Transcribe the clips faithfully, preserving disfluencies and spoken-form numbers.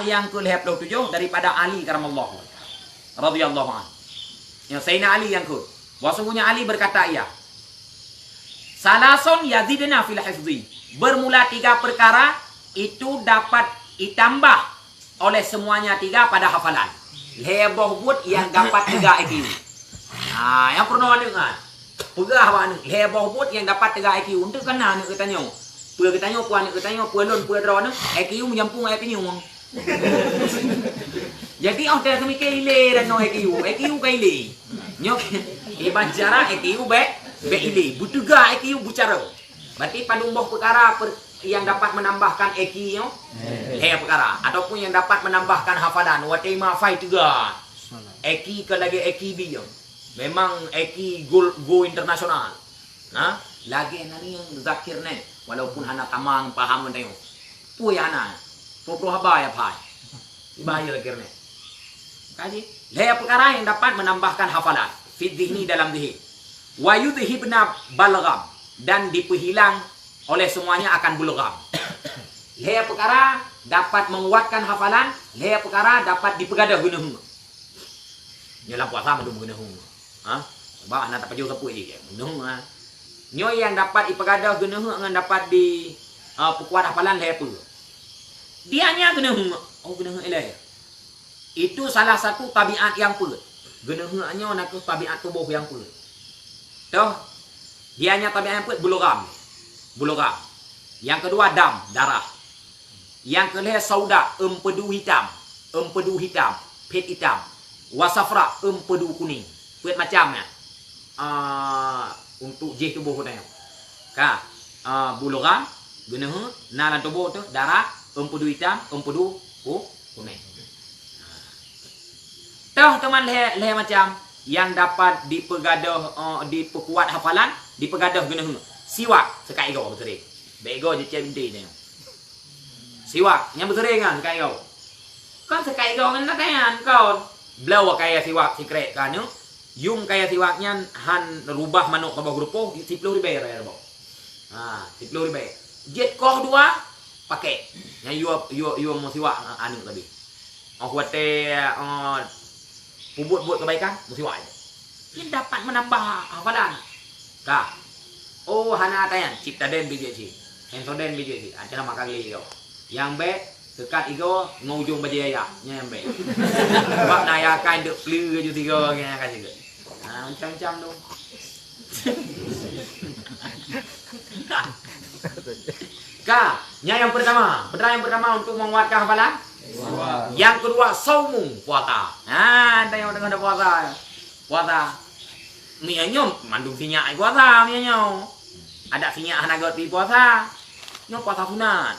Yang ke lhèe ploh tujoh daripada Ali karamallahu wajhah, radhiyallahu anhu. Ya, Sayyidina Ali yang ke. Bahwasungguhnya Ali berkata, ia, salasun yazidna fil hifzi. Bermula tiga perkara itu dapat ditambah oleh semuanya tiga pada hafalan. Lhèe boh buet yang dapat tiga I Q. Ha, yang pernah aneuk kan? Peugah bak aneuk, lhèe boh buet yang dapat tiga I Q. Untuk kan aneuk geutanyoe. Peue geutanyoe, peue aneuk geutanyoe, peue lôn, peue droeneuh, I Q meujampu ngon I Q nyueng. Jadi, oh, teuh seumiké ilé dan nyoe I Q. I Q ka ilé. Nyoe, iban cara I Q bèk, bèk ilé. Beuteuga I Q beucara. Berarti padum boh peukara per-, yang dapat menambahkan I Q nyoe? Lhèe peukara. Ataupun yang dapat menambahkan hafalan. Watèe mafai teuga. I Q ka lagèe I Q bi nyoe. Memang I Q go, go internasional. Nah, lagèe nani nyang Zakir nèh, walaupun hana tamang paham ngon tanyoe. Peue nyang hana? Peue-peue haba nyang phai? Iba nyang Zakir nèh. Kaji, lhèe peukara yang dapat menambahkan hafalan fi dzihni, dalam dzihni. Wa yudhhibna balgham, dan dipeuhilang oleh semuanya akan bulgham. Lhèe peukara dapat menguatkan hafalan, lhèe peukara dapat dipeugadôh geuneuheuk. Nyoe lam puasa mandum geuneuheuk. Ha? Sebab hana tapajoh sapeue jih, geuneuheuk, ha. Nyoe nyang dapat ipeugadôh geuneuheuk ngon dapat di, ah, peukuat hafalan lhèe peue. Dia nya geuneuheuk, oh, geuneuheuk ilèe. Itu salah satu tabiat nyang peuet. Geuneuheuk nyoe nakeuh tabiat tuboh nyang peuet. Toh, dia nya tabiat nyang peuet, bulgham. Bulgham. Nyang keudua dam, darah. Nyang keulhèe sauda, empedu hitam, empedu hitam, phét hitam. Wa safra, empedu kuning. Peuet macam nyan. Ah, untuk jih tuboh geutanyoe. Ka, ah, bulgham, geuneuheuk, na lam tuboh teuh, darah, empedu hitam, empedu ku-, kuning. Toh teuma lhèe, lhèe macam nyang dapat dipeugadôh, eh, dipeukuat hafalan, dipeugadôh geuneuheuk. Siwak, sikat igoe beutôi. Bèk igoe jicém inti nyoe. Siwak, nyang beuseuréng nyan sikat igoe. Kon sikat igoe ngon tangan, kon. Bloe kayèe siwak sikrek keu aneuk, yum kayèe siwak nyan han rubah manok saboh geurupoh, siploh ribèe raya saboh. Ha, siploh ribèe. Jeuet koh dua, pakèk. Nyan yue, yue, yue meusiwak aneuk tadi. Oh, watèe, eh, peubuet-buet keubaikan, meusiwak aja. Nyan dapat menambah hafalan. Ka. Oh, hana ata nyan, Ciptaden bijéh cit. Sensoden bijéh cit. Aca maka geli kau. Nyang bèk, seukat igoe ngon ujong bajèe ayah. Nyan nyang bèk. Sebab na ayah akan deuek pleu laju tiga nyan akan juga. Ha, macam-macam tu. Ka, nyan nyang pertama. Peue nyang pertama untuk menguatkan hafalan? Puasa. Nyang keudua, saumu, puasa. Ha, tanyong deungon puasa. Puasa. Meunyoe nyoe mandum sinyak ai puasa meunyoe nyoe. Adak sinyak hana gèt pi puasa. Nyoe puasa sunat.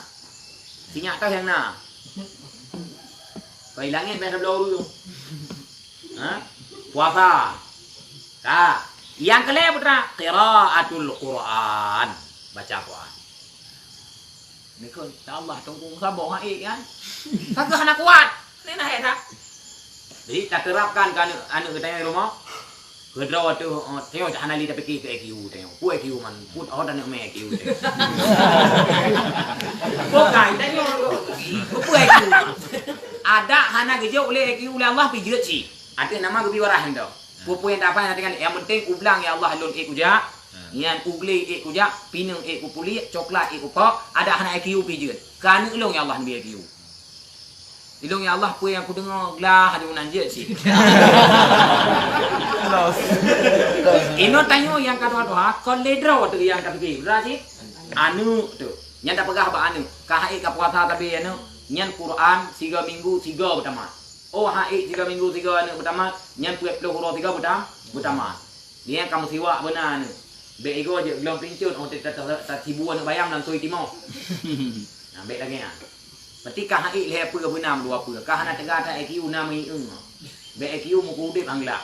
Sinyak teuh nyang na. Keu ilangèt bèk tabloe ureueng. Ha? Puasa. Ka. Nyang keulhèe peue teuma, qiraatul Quran. Baca Quran. Ni kon, ya Allah, tunggu saboh hai kan. Kagak hana kuat. Ni nah ya tak. Jadi taterapkan keu aneuk, aneuk geutanyoe di rumoh. Keudroe teuh, oh, teuh hana lé tapike keu I Q teuh. Peue I Q man, put oh dan mé I Q teuh. Bukai teuh. Peue I Q. Adak hana geujok lé I Q lé Allah pi jeuet cit. Até nama geubi waras nyoe. Peue-peue nyang tapai nanti kan, nyang penting ublang ya Allah lôn ék kujak. Nyan uglé ék kujak, pineung ék kupuléh, coklat ék kupok, adak hana I Q pi jeuet. Keu aneuk lôn ya Allah neubi I Q. Ilôn ya Allah peue nyang kudeungoe glah adu nan jeuet cit. Inoe tanyoe nyang ka tuha-tuha, kon lé droe teuh nyang ka pike, beutôi cit? Aneuk teuh. Nyan tapeugah bak aneuk, ka hai ka puasa tabi aneuk, nyan Quran siga minggu siga beutamat. Oh hai siga minggu siga aneuk beutamat, nyan peuet ploh uroe siga beuta-, beutamat. Nyan ka meusiwak beuna aneuk. Bèk igoe jeuet glong pincon, oh ta-, ta-, ta-, tasibu aneuk bayam lam sui timoh. Nah, bèk lagèe nyan. Berarti ka hai lhèe peue beuna meudua peue. Ka hana teuga that I Q na meuieng. Bèk I Q muka udép han glak.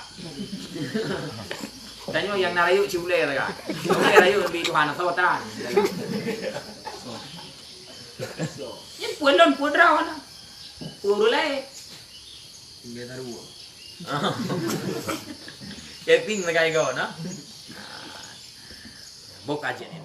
Tanyoe nyang na rayeuk ci ulèe teuga. Ci ulèe rayeuk leubeh tuha na soe tan. Nyan peue lôn peue droe na. Peue ureueng laén. Tinggai taruh. Keping sagai kau na. Boh kajian ni.